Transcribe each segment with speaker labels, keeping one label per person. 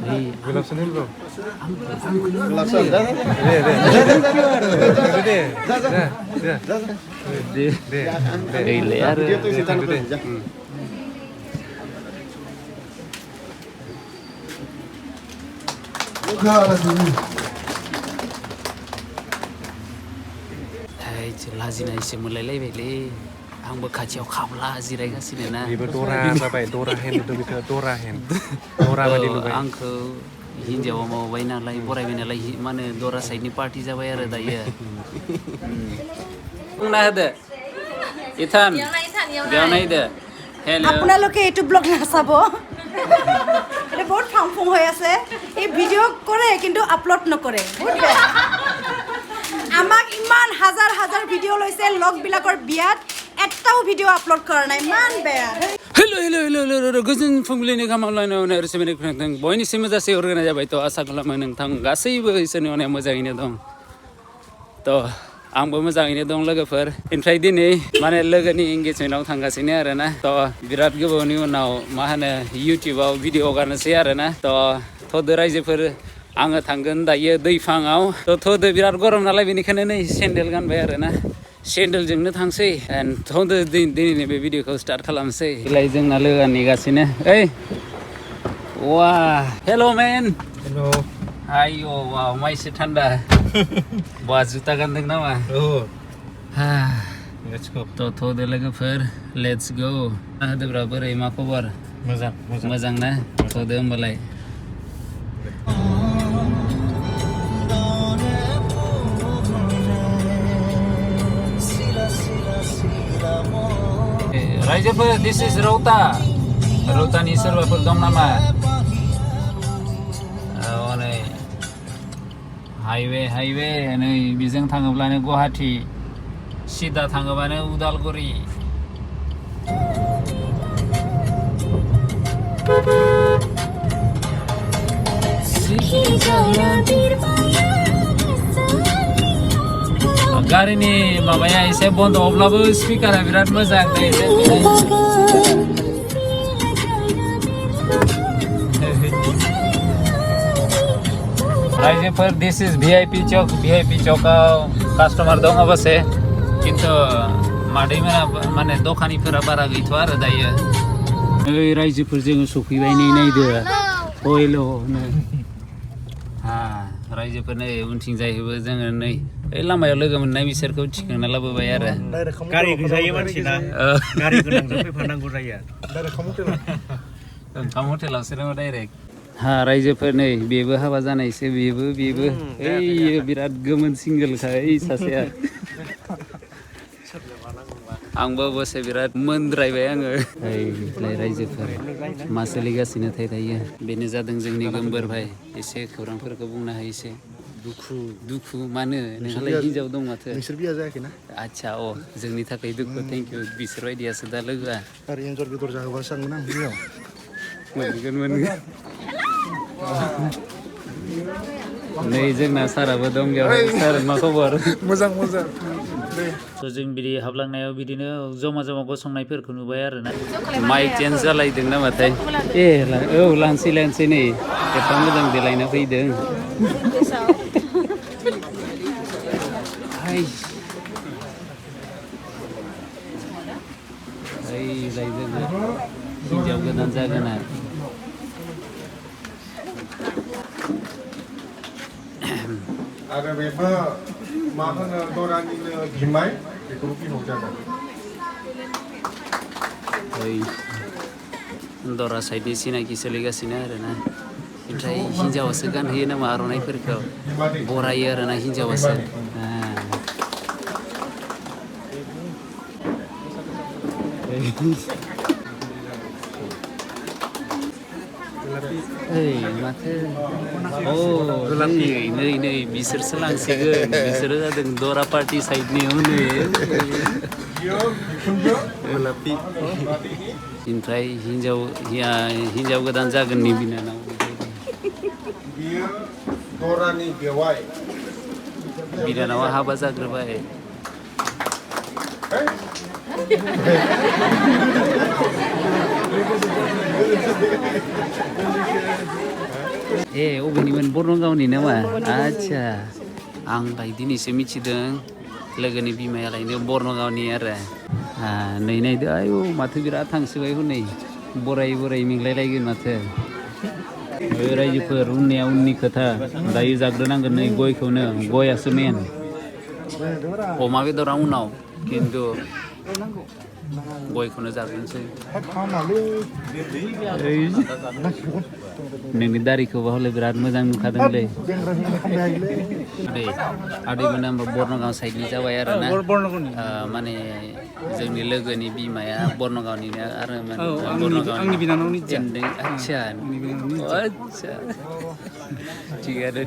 Speaker 1: Gelapsan bro.
Speaker 2: Gelapsan. Dia tuh isi tanah tuh.
Speaker 3: Hai, लाजिना एसे मोनलायलायबायलै आंबो खाथियाव खाब्ला जिरायगासिनो ना
Speaker 1: बेबो दरा जाबाय दरा हेन नुदों बेखौ दरा हेन दरा बायदि नुबाय
Speaker 3: आंखौ हिन्जावा माबाबाय नालाय बरायबाय नालाय मा होनो दरा साइडनि पार्टि जाबाय आरो दायो बुंना होदो इथान बेयाव नायदो हेलो
Speaker 4: আপোনালোকে এইটো ব্লগ নাচাব এটা বহুত ফাংফুং হৈ আছে এই ভিডিঅ' কৰে কিন্তু আপলোড নকৰে বহুত বেয়া আমাক ইমান হাজাৰ হাজাৰ ভিডিঅ' লৈছে লগবিলাকৰ বিয়াত এটাও ভিডিঅ' আপলোড কৰা নাই ইমান বেয়া
Speaker 3: हेलो गोजोन फुंबिलिनि गाहाम हामलायनाय नोंथां बयनिसिमबो जासि हरग्रोनाय जाबाय थ' आसा खालामो नोंथां गासैबो इसोरनि अननायाव मोजाङैनो दं थ' आंबो मोजाङैनो दं लोगोफोर ओमफ्राय दिनै माने लोगोनि एंगेजमेन्टआव थांगासिनो आरोना थ' बिराद गोबावनि उनाव मा होनो इउटिउबाव भिडिअ हगारनोसै आरोना थ' थ'दो रायजोफोर आङो थांगोन दायो दैफाङाव थ'दो बिराद गरम नालाय बेनिखायनो नै सेन्देल गानबाय आरोना सेन्देलजोंनो थांसै थ'दो दिनैनि बे भिडिअखौ स्टार्ट खालामसै बेलाय जोंना लोगोआ नेगासिनो ओइ वा हेल' मेन
Speaker 1: हेलो
Speaker 3: आयौ वाव माइसो थान्दा बा जुता गानदों नामा
Speaker 1: लेट्स गो
Speaker 3: थ'दो लोगोफोर लेट्स गो होदोब्रा बोरै मा खबर मोजां ना थ'दो होमबालाय रायजोफोर दिस इज रौतानि सोरबाफोर दं नामा नै हाइवे नै बेजों थाङोब्लानो गुवाहाटि सिदा थाङोबानो उदालगुरि गारिनि माबाया एसे बन्द अब्लाबो स्पिकारा बिराद मोजां रायजोफोर दिस इज भिआइपि चौकआव कास्टमार दं अबसे खिन्थु मादैमोना माने दखानिफोरा बारा गैथ'आ आरो दायो ओइ रायजोफोर जोङो सफैबाय नै नायदो हेल' रायजोफोर नै उनथिं जाहैबो जोङो नै ओइ लामायाव लोगो मोननाय बिसोरखौ थिखांना लाबोबाय आरो
Speaker 5: गारि गैजायै मानसिना गारि गोनांजों फैफानांगौ जायो
Speaker 3: ओंखाम हटेलावसो दङ डाइरेक्ट रायजोफोर नै बेबो हाबा जानायसो बेबो ओइ बिराद गोमोन सिंगोलखा ओइ सासेया आंबो अबसे बिराद मोनद्रायबाय आङो ओइ रायजोफोर मा सोलिगासिनो थायो बेनो जादों जोंनि गोमबोर भाइ एसे खौरांफोरखौ बुंनो हायो एसे दुखु मानो नोंहालाय हिनजाव दं माथो
Speaker 2: नोंसोर बिया जायाखैना
Speaker 3: आच्छा जोंनि थाखाय दुखु थेंक इउ बिसोर बायदियासो दा लोगोआ
Speaker 2: आरो एन्जर बेदर जाहोबासो आंमोन आं बियाव
Speaker 3: मोनगोन नै जोंना साराबो दं बेवहाय सार मा खबर
Speaker 2: मोजां
Speaker 3: स' जों बिदि हाबलांनायाव बिदिनो जमा गसंनायफोरखौ नुबाय आरोना माइक चेन्ज जालायदों नामाथाय लानसै नै एफा मोजां देलायना फैदों हिन्जाव गोदान जागोन
Speaker 6: आरो बेबो मा होनो दरानिनो बिमाय बेखौबो बिहाव जागोन
Speaker 3: दरा साइडनि सिनाखि सोलिगासिनो आरोना ओमफ्राय हिन्जावासो गानहोयो नामा आर'नाइफोरखौ बरायो आरोना हिन्जावासो माथो नै बिसोरसो लांसिगोन बिसोरो जादों दरा पार्टि साइडनि ओमफ्राय हिन्जाव गोदान जागोननि बिनानाव
Speaker 6: दरानि बेवाय
Speaker 3: बिनानावा हाबा जाग्रोबाय ए अबेनिमोन बरनगावनि नामा आच्छा आंलाय दिनैसो मिथिदों लोगोनि बिमायालायनो बरनगावनि आरो नै नायदो आयौ माथो बिराद थांसोबाय हनै बोराय बोराय मिंलायलायगोन माथो रायजोफोर उननिया उननि खोथा दायो जाग्रोनांगोन नै गयखौनो गयासो मेन अमा बेदरा उनाव खिन्थु गयखौनो जाग्रोनोसै नोंनि दारिखौबा हले बिराद मोजां नुखादोंलै आदैमोना होमबा बरनगाव साइडनि जाबाय आरो ना माने जोंनि लोगोनि बिमाया बरनगावनिनो आरो
Speaker 7: आंनि बिनानावनि
Speaker 3: आच्छा आच्छा थिगानो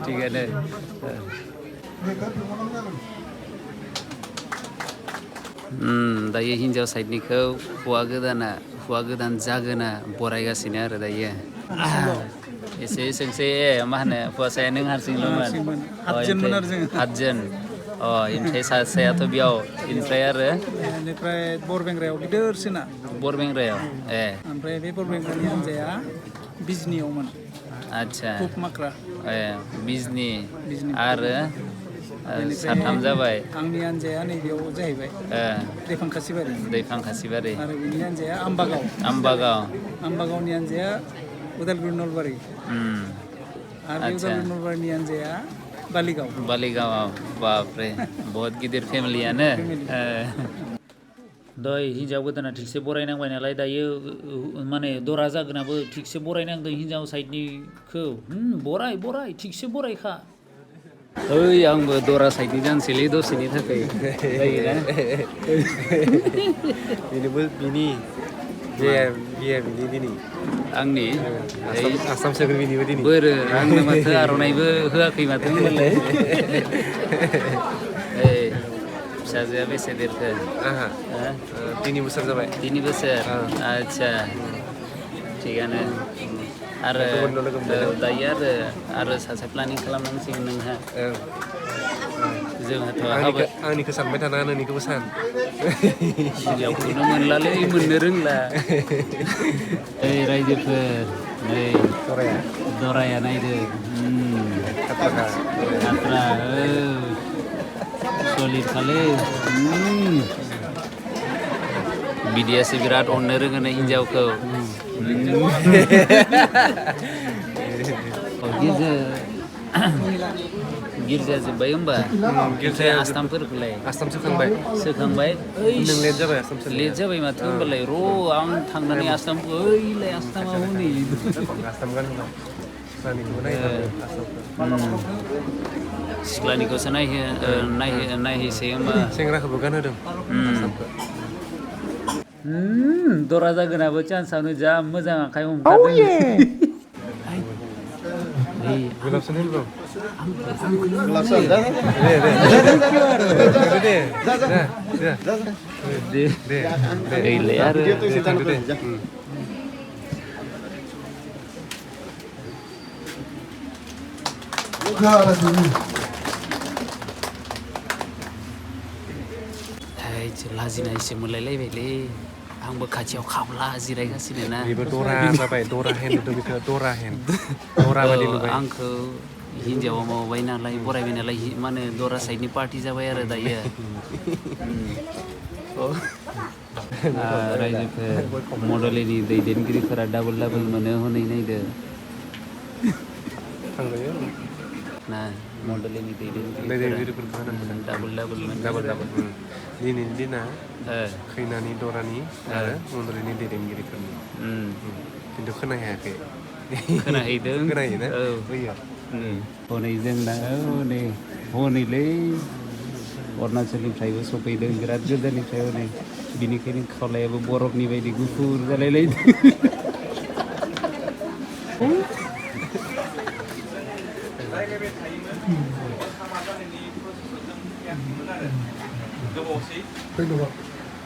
Speaker 3: दायो हिन्जाव साइडनिखौ हौवा गोदान जागोना बरायगासिनो आरो दायो एसे सोंसै मा होनो हौवासाया नों हारसिंल'मोन
Speaker 7: 8जनमोन आरो जोङो
Speaker 3: 8जन ओमफ्राय सासेयाथ' बेयाव ओमफ्राय आरो
Speaker 7: बेनिफ्राय बरबेंग्रायाव गिदिरसिना
Speaker 3: बरबेंग्रायाव
Speaker 7: ओमफ्राय बे बरबेंग्रानि हान्जाया बिजनियावमोन
Speaker 3: आच्छा
Speaker 7: माख्रा
Speaker 3: बिजनि आरो साथाम जाबाय
Speaker 7: आंनि हान्जाया नैबेयाव जाहैबाय दैफां खासिबारि आरो बिनि हान्जाया आम्बागावनि हान्जाया उदालगुरि नलबारि आरो उदालगुरि नलबारिनि हान्जाया बालिगाव बापरे बहुत गिदिर फेमिलियानो दय हिन्जाव गोदाना थिगसे बरायनांबाय नालाय दायो माने दरा जागोनाबो थिगसे बरायनांदों हिन्जाव साइडनिखौ बराय थिगसे बरायखा ओइ आंबो दरा साइडनि जानोसैलै दसेनि थाखाय जायोना
Speaker 1: बिनि दिनै
Speaker 3: आंनि
Speaker 1: आसाम सोगोर बिनिबो दिनै
Speaker 3: बोरो आंनो माथो आर'नाइबो होआखै माथो होनलाय फिसाजोआ बेसे देरखो
Speaker 1: आंहा 3 बोसोर जाबाय
Speaker 3: 3 बोसोर आच्छा थिगानो आरो दायो आरो सासे प्लानिं खालामनांसिगोन नोंहा जोंहाथ'
Speaker 1: आंनिखौ सानबाय थाना नोंनिखौबो सान
Speaker 3: हिन्जावखौनो मोनलालै मोननो रोंला ओइ रायजोफोर नै दराया नायदो खात्रा सलिदखालै बिदियासो बिराद अननो रोङो हिन्जावखौ गिर्जा जोब्बाय होमबा गिर्जाया आस्थामफोरखौलाय सोखांबाय
Speaker 1: नों लेट
Speaker 3: जाबाय माथो होमबालाय आं थांनानै आस्थामखौ ओइलाय आस्थामाव हनै सिख्लानिखौसो नायहैसै होमबा
Speaker 1: सेंग्राखौबो गानहोदों
Speaker 3: दरा जागोनाबो चान्सआवनो जा मोजां आखाइ हमखादों
Speaker 1: गुलाबसन हेलौ
Speaker 3: दे आरो लाजिनायसो मोनलायलायबायलै आंबो खाथियाव खाब्ला जिरायगासिनो ना
Speaker 1: बेबो दरा जाबाय दरा हेन नुदों बेखौ दरा बायदि नुबाय
Speaker 3: आंखौ हिन्जावा माबाबाय नालाय बरायबाय नालाय मा होनो दरा साइडनि पार्टि जाबाय आरो दायो रायजोफोर मडेलिनि दैदेनगिरिफोरा डाबल मोनो हनै नायदो ना मडेलिनि दैदेनगिरिफोरा डाबल
Speaker 1: दिनैनि दिना खैनानि दरानि आरो मन्डलिनि दैदेनगिरिफोरनि खिन्थु खोनाहैयाखै
Speaker 3: खोनाहैदों
Speaker 1: खोनाहैयोना
Speaker 3: हनै जोंना हनैलै अरुणाचलनिफ्रायबो सफैदों बिराद गोजाननिफ्राय हनै बिनिखायनो खावलायाबो बरफनि बायदि गुफुर जालायलायदों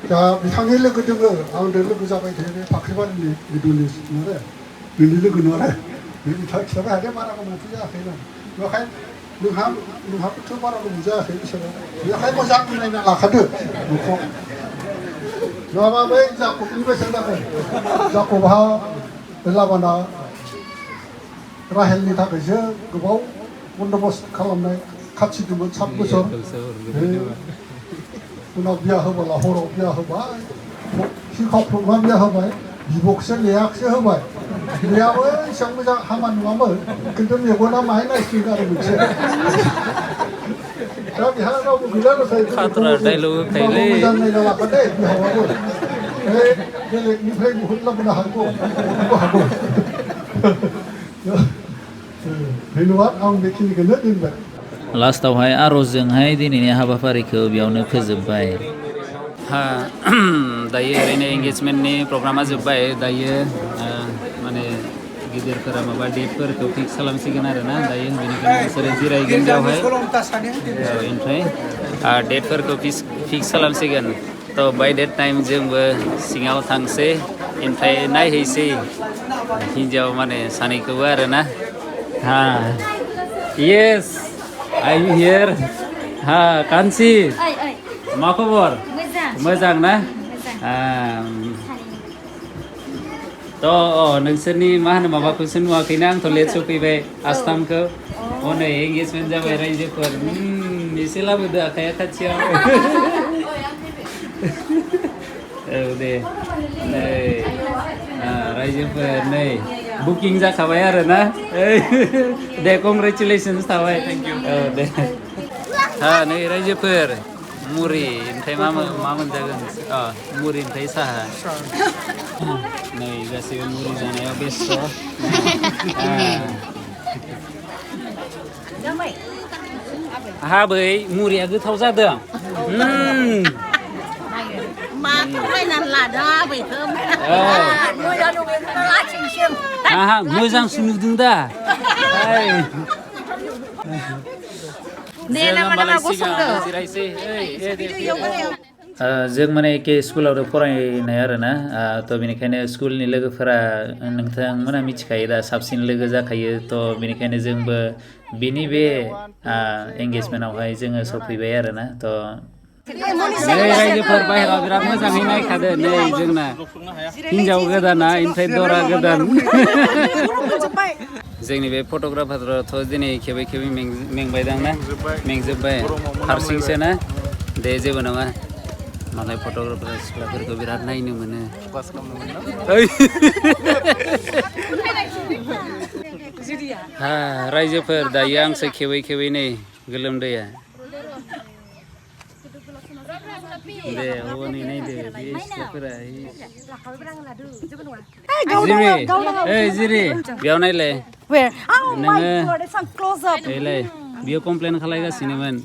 Speaker 8: 자, बिथांनि लोगो दोङो आंजों लोगो जाबाय थायो बे फाख्रिबारिनि बिदुनि नोरे बिनि लोगो नोरे बे बिथाङा खिथाबाय हादे बारा गोबावथ' जायाखैना बेखाय नोंहाबोथ' बारा गोबाव जायाखै बिसोरो बेखाय मोजां नायना लाखादो न'खौ नङाबा बै जाकबनि बेसेन जागोन जाकबहा लाबाना राहेलनि थाखायसो गोबाव बन्दोबस्त खालामनाय खाथिदोंमोन 7 बोसोर उनाव बिया होबोला हराव बिया होबाय सिखावफ्रोमहा बिया होबाय बिब'खौसो लेयाखसो होबाय लेयाबो एसेबां मोजां हामा नङामोन खिन्थु मेगना माहाय नायसिगोन आरो मोनसे दा बिहा रावबो गैला नाथाय मोजां नायना लाखादे बिहावाबो बेलेगनिफ्राय बुहुत लाबोनो हागौ हागौ धन्यबाद आं बेखिनिखौनो दोनबाय
Speaker 7: लास्टावहाय आर'जजोंहाय दिनैनि हाबाफारिखौ बेयावनो फोजोबबाय दायो ओरैनो एंगेजमेन्टनि प्रग्रामा जोब्बाय दायो माने गिदिरफोरा माबा डेटफोरखौ फिक्स खालामसिगोन आरो ना दायो बेनिखायनो बिसोरो जिरायगोन बेवहाय ओमफ्राय डेटफोरखौ फिक्स खालामसिगोन थ' बाय डेट टाइम जोंबो सिङाव थांसै ओमफ्राय नायहैसै हिन्जाव माने सानैखौबो आरो ना येस आइ एम हियार कान्सि मा खबर मोजां ना थ' नोंसोरनि मा होनो माबाखौसो नुवाखैना आंथ' लेट सफैबाय आस्थामखौ हनै एंगेजमेन्ट जाबाय रायजोफोर एसे लाबोदो आखाइया खाथियाव औ दे नै रायजोफोर नै बुकिं जाखाबाय आरो ना दे कंग्रेचुलेसन्स थाबाय औ दे नै रायजोफोर मुरि ओमफ्राय मा मोनजागोन मुरि ओमफ्राय साहा नै गासैबो मुरि जानायाव बेस्थ' हाबै मुरिया गोथाव जादों मोजांसो नुदों दा जों माने एखे स्कुलावनो फरायनाय आरो ना थ' बेनिखायनो स्कुलनि लोगोफोरा नोंथांमोना मिथिखायो दा साबसिन लोगो जाखायो थ' बेनिखायनो जोंबो बिनि बे एंगेजमेन्टआवहाय जोङो सफैबाय आरो ना थ' नै रायजोफोर बाहेराव बिराद मोजाङै नायखादो नै जोंना हिन्जाव गोदाना ओमफ्राय दरा गोदान जोंनि बे फट'ग्राफारथ' दिनै खेबै मेंबायदां ना मेंजोब्बाय हारसिंसो ना दे जेबो नङा मालाय फट'ग्राफार सिख्लाफोरखौ बिराद नायनो मोनो रायजोफोर दायो आंसो खेबै नै गोलोमदैया दे हनै नायदो बे सिख्लाफोरा जिरि बेयाव नायलाय नोङो ओइलाय बियो कमप्लेन खालायगासिनोमोन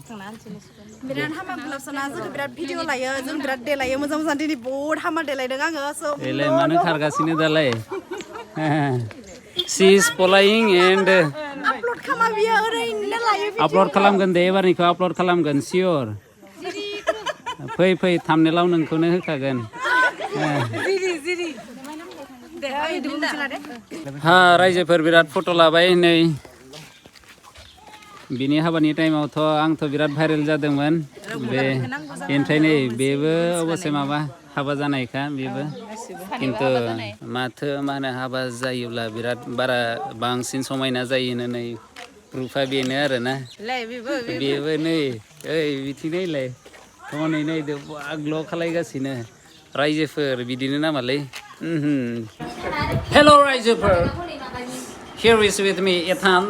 Speaker 4: बिराद हामा गुलाबसना जोंखौ बिराद भिडिअ लायो जों बिराद देलायो मोजां दिनै बहुद हामा देलायदों आङो
Speaker 7: ओइलाय मानो खारगासिनो दालाय शी इज फलाइं एन्ड
Speaker 4: आपल'ड खामा बियो ओरैनो लायो
Speaker 7: आपल'ड खालामगोन दे एबारनिखौ आपल'ड खालामगोन सियर फै थामनेलाव नोंखौनो होखागोन रायजोफोर बिराद फट' लाबाय नै बिनि हाबानि टाइमावथ' आंथ' बिराद भाइरेल जादोंमोन बे ओमफ्राय नै बेबो अबसे माबा हाबा जानायखा बेबो खिन्थु माथो मा होनो हाबा जायोब्ला बिराद बांसिन समायना जायोनो नै प्रुफा बेनो आरोना बेबो नै ओइ बिथिं नायलाय हनै नायदो ग्ल' खालायगासिनो रायजोफोर बिदिनो नामालै हेल' रायजोफोर here is with me Ethan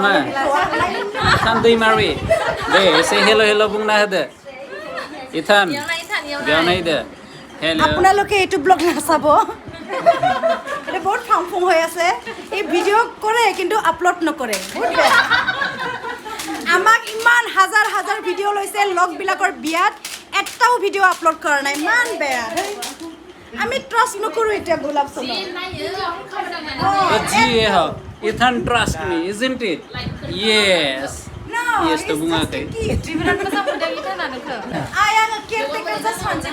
Speaker 7: मा Ethan दैमारि दे एसे हेल' बुंना होदो Ethan बेयाव नायदो
Speaker 4: আপোনালোকে এইটো ব্লগ নাচাব এটা বহুত ফাংফুং হৈ আছে এই ভিডিঅ' কৰে কিন্তু আপলোড নকৰে আমাক ইমান হাজাৰ ভিডিঅ' লৈছে লগবিলাকৰ বিয়াত এটাও ভিডিঅ' আপলোড কৰা নাই ইমান বেয়া আমি ট্ৰাষ্ট নকৰোঁ এতিয়া গোলাপ চলক
Speaker 7: Ethan trust me isn't it yes yes to bungakai
Speaker 4: ayang caretaker just hanji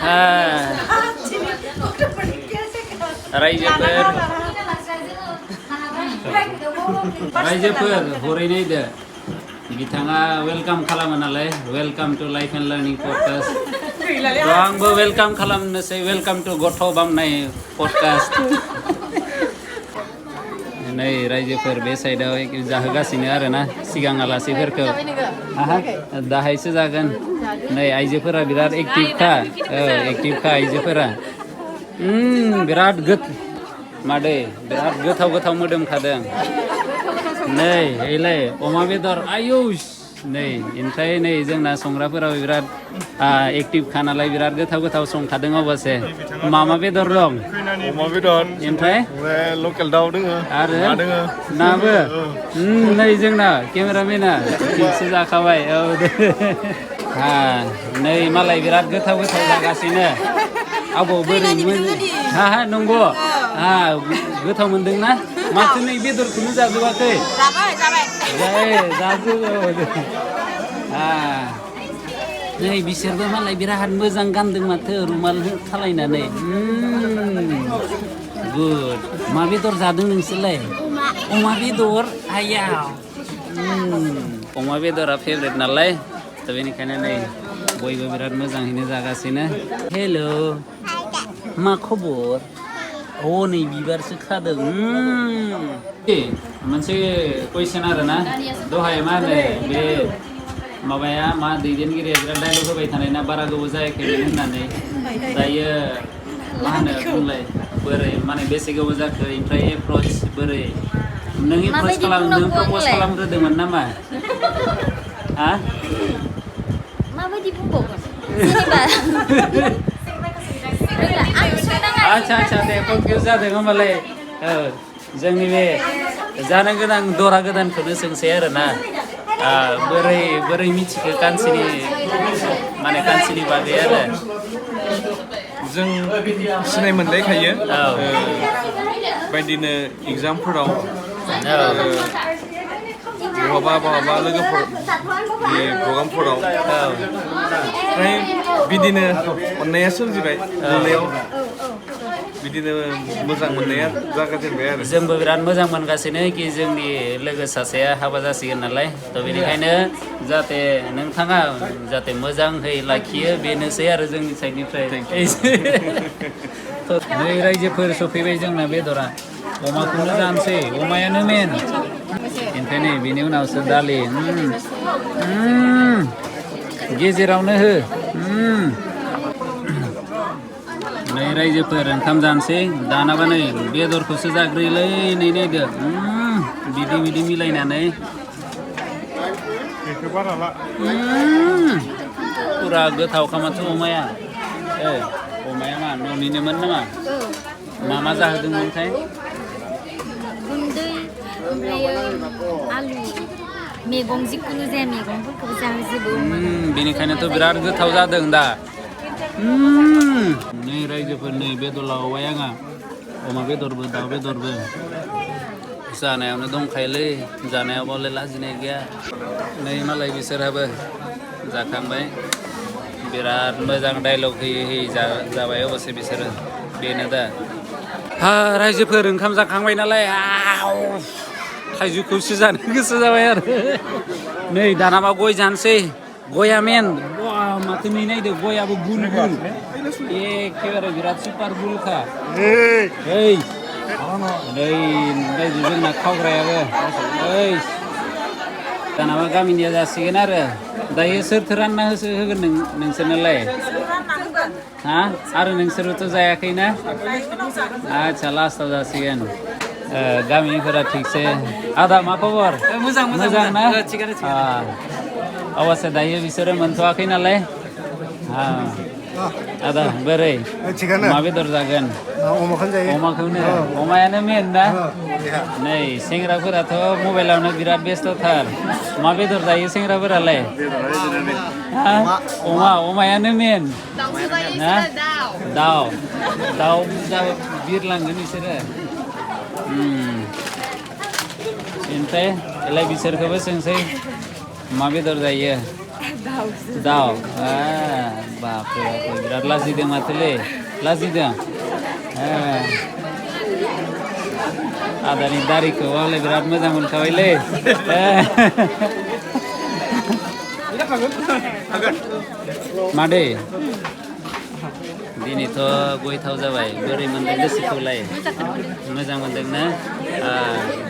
Speaker 7: रायजोफोर हरैनायदो बिथाङा वेलकाम खालामो नालाय welcome to life and learning podcast आंबो वेलकाम खालामनोसै वेलकाम टु गथ' बामनाय पडकास्ट
Speaker 3: नै रायजोफोर बे साइडआव जाहोगासिनो आरोना सिगां आलासिफोरखौ दाहायसो जागोन नै आइजोफोरा बिराद एक्टिभखा एक्टिभखा आइजोफोरा बिराद मादै बिराद गोथाव मोदोमखादों नै ओइलाय अमा बेदर आयुष नै ओमफ्राय नै जोंना संग्राफोराव बिराद एक्टिभखा नालाय बिराद गोथाव संखादों अबसे मा बेदर दं
Speaker 6: अमा बेदर
Speaker 3: ओमफ्राय
Speaker 6: लकेल दाउ दोङो
Speaker 3: आरो नाबो नै जोंना केमेरामेना थिगसो जाखाबाय औ नै मालाय बिराद गोथाव जागासिनो आबौ बोरै नंगौ गोथाव मोनदोंना माथो नै बेदरखौनो जाजोबाखै जाजोबो नै बिसोरबो मालाय बिराद मोजां गानदों माथो रुमाल खालायनानै गुड मा बेदर जादों नोंसोरलाय अमा बेदर आयाव अमा बेदरा फेभरेट नालाय दा बेनिखायनो नै बयबो बिराद मोजाङैनो जागासिनो हेल' मा खबर नै बिबारसो खादों मोनसे कुइसन आरोना दहाय मा होनो बे माबाया मा दैदेनगिरिया बिराद डायलग होबाय थानाय ना बारा गोबाव जायाखैमोन होननानै दायो मा होनो बुंलाय बोरै माने बेसे गोबाव जाखो ओमफ्राय एप्रच बोरै नों प्रप'ज खालामग्रोदोंमोन नामा
Speaker 9: माबायदि बुंबावगोन जेनेबा
Speaker 3: आच्छा दे कनफिउज जादों होमबालाय जोंनि बे जानो गोनां दरा गोदानखौनो सोंसै आरोना बोरै मिथिखो कान्सिनि बागै आरो
Speaker 1: जों सिनाय मोनलायखायो बायदिनो एग्जामफोराव बहाबा लोगोफोर प्रग्रामफोराव ओमफ्राय बिदिनो अननाया सोमजिबाय नुनायाव बिदिनो मोजां मोननाया जागाजेनबाय आरो
Speaker 3: जोंबो बिराद मोजां मोनगासिनो कि जोंनि लोगो सासेया हाबा जासिगोन नालाय थ' बेनिखायनो जाहाथे नोंथाङा जाहाथे मोजाङै लाखियो बेनोसै आरो जोंनि साइडनिफ्राय नै रायजोफोर सफैबाय जोंना बेदरा अमाखौनो जानोसै अमायानो मेन ओमफ्राय नै बेनि उनावसो दालि गेजेरावनो हो नै रायजोफोर ओंखाम जानोसै दानाबा नै बेदरखौसो जाग्रोयोलै नै नायदो बिदि मिलायनानै फुरा गोथाव खामाथ' अमाया अमाया मा न'निनोमोन नामा मा जाहोदोंमोनथाय
Speaker 9: गुन्दै ओमफ्रायो आलु मैगं जिखुनु जाया मैगंफोरखौबो जाहोजोबो
Speaker 3: बेनिखायनोथ' बिराद गोथाव जादों दा नै रायजोफोर नै बेदर लाबोबाय आंहा अमा बेदरबो दाउ बेदरबो जानायावनो दंखायोलै जानायावबालाय लाजिनाय गैया नै मालाय बिसोरहाबो जाखांबाय बिराद मोजां डायलग होयै जाबाय अबसे बिसोरो बेनो दा रायजोफोर ओंखाम जाखांबाय नालाय थाइजौखौसो जानो गोसो जाबाय आरो नै दानाबा गय जानोसै गया मेन माथो नै नायदो गयाबो गुल एखेबारे बिराद सुपार गुलखा नै जोंना खावग्रायाबो दानाबा गामिनिया जासिगोन आरो दायो सोरथो रानना होगोन नोंसोरनोलाय आरो नोंसोरबोथ' जायाखैना आच्छा लास्टाव जासिगोन गामिफोरा थिगसे आदा मा खबर मोजां ना अबसे दायो बिसोरो मोनथ'वाखै नालाय आदा बोरै मा बेदर जागोन अमाखौनो अमायानो मेन ना नै सेंग्राफोराथ' मबाइलावनो बिराद बेस्थ'थार मा बेदर जायो सेंग्राफोरालाय अमायानो मेन ना दाउ बिरलांगोन बिसोरो ओमफ्राय बिसोरखौबो सोंसै मा बेदर जायो दाउ बापरे बिराद लाजिदों माथोलै लाजिदों आदानि दारिखौ आंलाय बिराद मोजां मोनखाबायलै मादै दिनैथ' गयथाव जाबाय बोरै मोनदों गोसोखौलाय मोजां मोनदोंना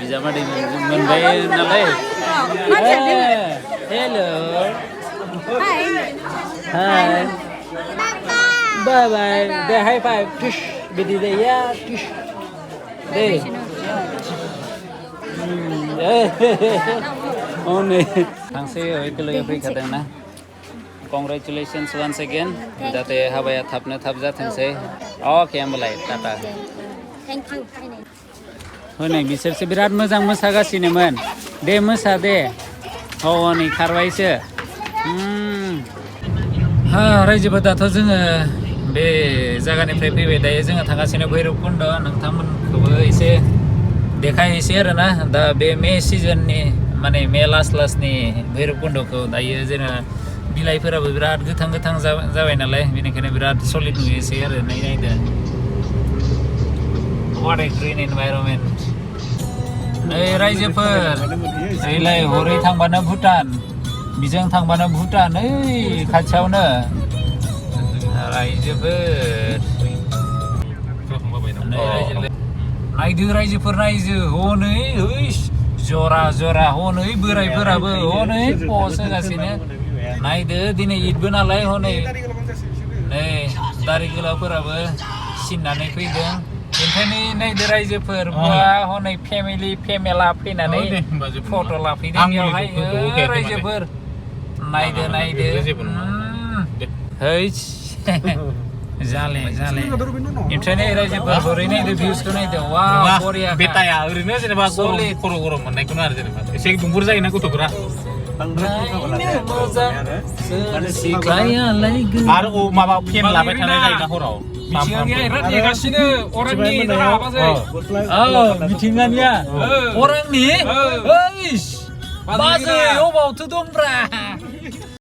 Speaker 3: बिजामादै मोनबाय नालाय हेलो हाय बाय बाय दे हाई फाइभ टुस बिदि दे या टुस दे हनै थांसै गोरलैयै फैखादोंना कंग्रेचुलेसन्स वान्स अगेन जाहाथे हाबाया थाबनो थाब जाथोंसै अके होमबालाय टाटा
Speaker 9: थेंक इउ
Speaker 3: हनै बिसोरसो बिराद मोजां मोसागासिनोमोन दे मोसा दे हनै खारबायसो रायजोफोर दाथ' जोङो बे जायगानिफ्राय फैबाय दायो जोङो थांगासिनो भैरबकुन्द नोंथांमोनखौबो एसे देखायहैसै आरोना दा बे मे सिजननि माने मे लास्टनि भैरबकुन्दखौ दायो जोङो बिलाइफोराबो बिराद गोथां गोथां जाबाय नालाय बेनिखायनो बिराद सलिड नुयोसै आरो नायदो What a green environment. नै रायजोफोर ओरैलाय हरै थांबानो भुटान बिजों थांबानो भुटान ओइ खाथियावनो रायजोफोर नायदो रायजोफोर नायदो हनै ओइ जरा जरा हनै बोराइफोराबो हनै पस होगासिनो नायदो दिनै ईदबो नालाय हनै नै दारि गोलावफोराबो सिननानै फैदों ओंखायनो नायदो रायजोफोर बा हनै फेमेला फैनानै फट' लाफैदों बेयावहाय रायजोफोर नायदो है जाले ओमफ्राय नै रायजोफोर हरै नायदो भिउसखौ नायदो वा बरिया
Speaker 5: बेटाया ओरैनो जेनेबा खर' गरम मोननायखौनो आरो जेनेबा एसे दुंबुर जायोना गथ'फोरा आरो माबा फेन लाबाय थानाय जायोना हराव
Speaker 3: नेगासिनो अरांनि मिथिंगानिया अरांनि बाजै अबावथो दंब्रा